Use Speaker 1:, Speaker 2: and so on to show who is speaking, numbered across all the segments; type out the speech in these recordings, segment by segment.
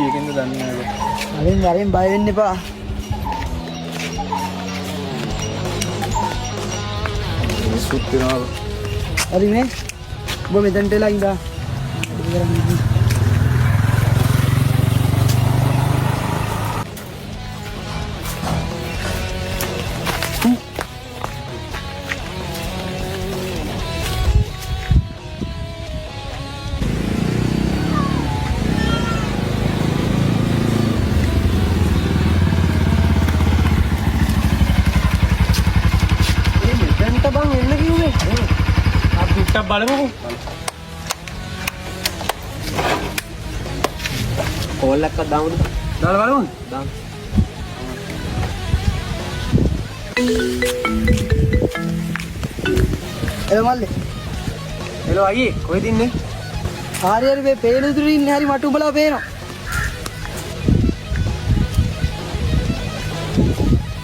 Speaker 1: පොඩි එකෙන්ද දන්නේ නැහැ.
Speaker 2: වරෙන් වරෙන් බය වෙන්න එපා.
Speaker 1: මිනිස්සුත් වෙනවා.
Speaker 2: හරි මේ. ඔබ මෙතනට වෙලා ඉඳා.
Speaker 3: මේ මෙතනට බං එන්න කිව්වේ.
Speaker 4: අපි චුට්ටක් බලමුකෝ.
Speaker 3: කෝල් එකක් දාමුද?
Speaker 4: දාලා බලමු.
Speaker 3: දාමු.
Speaker 2: එල මල්ලේ.
Speaker 4: හෙලෝ අයියේ කොහෙද ඉන්නේ?
Speaker 2: හරි හරි මේ පේන දුරින් ඉන්නේ හරි මට උඹලා පේනවා.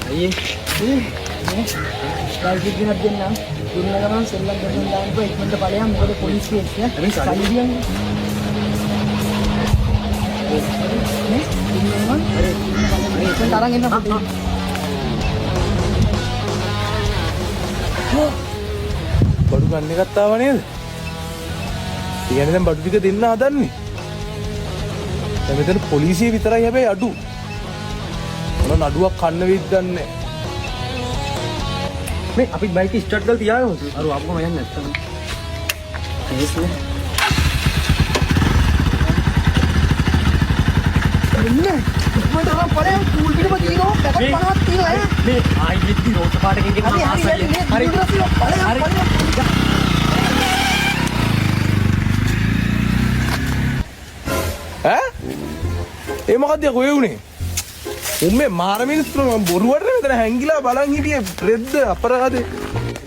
Speaker 4: අයියේ
Speaker 2: බයිසිකල් ගෙනත් දෙන්නම්. දුන්න ගමන් සෙල්ලම් කරන්න දාන්න එපා ඉක්මනට ඵලයන් මොකද පොලිස් කේස් ඈ. සල්ලි දියන්නේ. නේ දුන්න ගමන් හරි ඉක්මනට අරන් එන්න පොඩි.
Speaker 1: බඩු ගන්න එකත් ආව නේද? ඒ කියන්නේ දැන් බඩු ටික දෙන්න හදන්නේ. දැන් මෙතන පොලිසිය විතරයි හැබැයි අඩු. මොන නඩුවක් කන්න වෙයිද දන්නේ නැහැ.
Speaker 4: මේ අපි බයික් ස්ටාර්ට් කරලා තියාගමු. අර ආපුවම යන්න නැත්තම්.
Speaker 3: කේස් නේ.
Speaker 2: එන්න ඉක්මනට අරන් ඵලයන් කූල් පිටම තියෙනවා පැකට් 50ක් තියෙනවා ඈ.
Speaker 4: මේ ආයෙත් රෝස පාටකින් ගෙන
Speaker 2: හරි හරි හරි මේ
Speaker 4: හරි.
Speaker 2: දුන්න ඵලයන්
Speaker 4: හරි.
Speaker 2: ඵලයන්.
Speaker 1: ඈ? ඒ මොකද්ද යකෝ ඒ උනේ? උන් මේ මාර මිනිස්සු මම බොරුවට නෙමෙයි මෙතන හැංගිලා බලන් හිටියේ රෙද්ද අපරාධේ.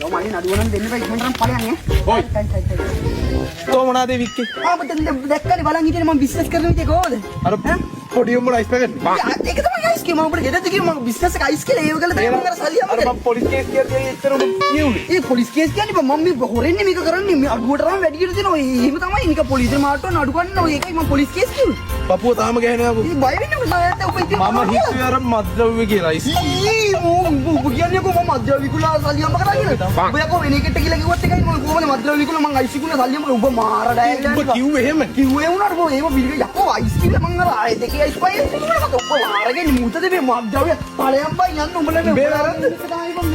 Speaker 2: නෝ මල්ලි නඩුව නම් දෙන්න බෑ ඉක්මනට අරන් ඵලයන් ඈ.
Speaker 1: ඔයි.
Speaker 2: හරි හරි හරි.
Speaker 1: තෝ මොනාද ඒ වික්කේ?
Speaker 2: ආ මට දැක්කනේ බලන් හිටියේ මම බිස්නස් කරන විදිය කොහොමද?
Speaker 1: අර පොඩි උඹ අයිස් පැකට්.
Speaker 2: ඒක තමයි අයිස් කිව්වේ මම උඹට ගෙදරට කිව්වේ මම බිස්නස් එක අයිස් කියලා ඒව කළා තමයි මම අර සල්ලි හම්බ
Speaker 1: අර
Speaker 2: කරේ.
Speaker 1: මම පොලිස් කේස් කියලා එච්චර උඹ කියුනේ.
Speaker 2: ඒ පොලිස් කේස් කියන්නේ බං මම මේ හොරෙන්නේ මේක කරන්නේ මේ අඩුවට රම වැඩියට දෙනවා. එහෙම තමයි නිකන් පොලිසිය මාට්ටුව නඩු ගන්න ඔය ඒකයි මම පොලිස් කේස් කිව්වේ.
Speaker 1: පපුව තාම ගැහෙනවා යකෝ.
Speaker 2: ඉතින් බය වෙන්න මම නැත්නම් ඔබ ඉතින්
Speaker 1: මම හිතුවේ අර මත්ද්‍රව්‍ය කියලා අයිස්.
Speaker 2: ඊ මෝ උඹ උඹ කියන්නේ කොහොම මම මත්ද්‍රව්‍ය විකුණලා සල්ලි හම්බ කරා කියලා. උඹ යකෝ වෙන එකට කියලා කිව්වත් එකයි මම කොහොමද මත්ද්‍රව්‍ය විකුණලා මං අයිස් විකුණලා සල්ලි හම්බ කරා. උඹ මාර ඩයල්
Speaker 1: උඹ කිව්වේ එහෙම.
Speaker 2: කිව්වේ වුණාට බෝ එහෙම පිළිග යකෝ අයිස් කියලා මං අර ආයේ දෙකේ අයිස් පයි විකුණලා මට ඔබ මාරගෙන මූතද මේ මත්ද්‍රව්‍ය ඵලයන් බයි යන්න උඹලා මේ
Speaker 1: උඹේ වැරද්ද.
Speaker 2: තමයි බං.